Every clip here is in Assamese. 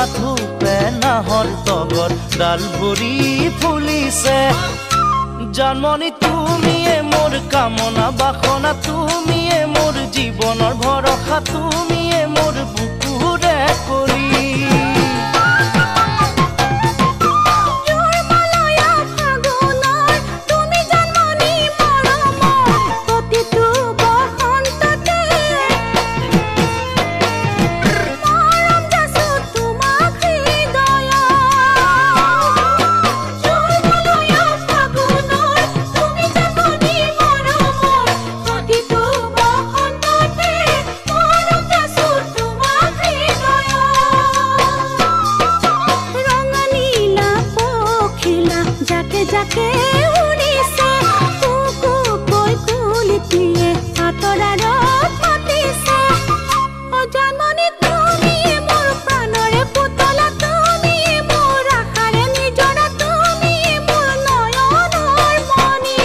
মাথোপে নাহৰ তগৰ ডাল ভৰি ফুলিছে। জানমণি তুমিয়ে মোৰ কামনা বাসনা, তুমিয়ে মোৰ জীৱনৰ ভৰসা, তুমিয়ে মোৰ বুকুৰে কৰি। যাকে উড়িছে কুকু কৈ কুলিটিয়ে আঁতৰাৰত মাতিছে। অ জানমণি তুমিয়ে মোৰ প্ৰাণৰে পুতলা, তুমিয়ে মোৰ আশাৰে নিজৰা, তুমিয়ে মোৰ নয়নৰ মণি।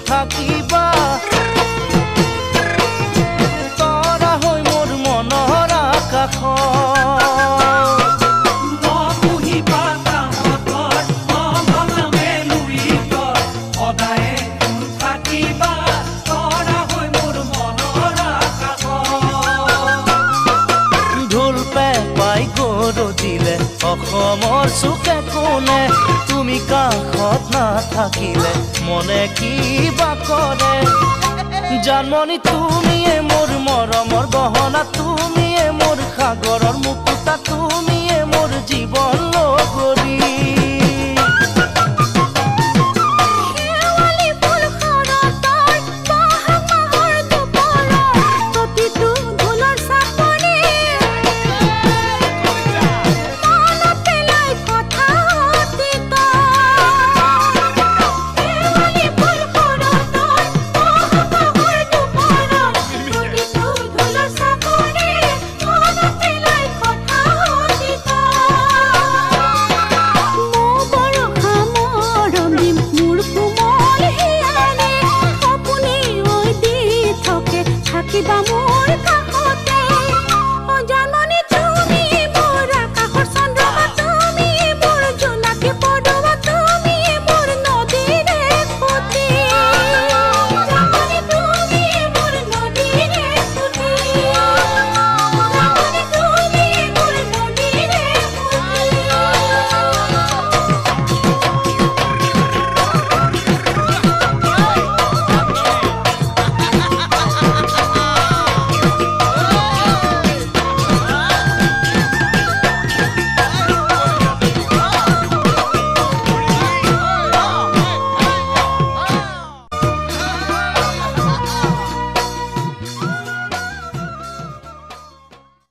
থাকিবা তৰা হৈ মোৰ মনৰ আকাশ, ঢোল পেপাই গৰজিলে অসমৰ চুকে কোণে, তুমি কাষত নাথাকিলে মনে কিবা কৰে। জানমণি তুমিয়ে মোৰ মৰম।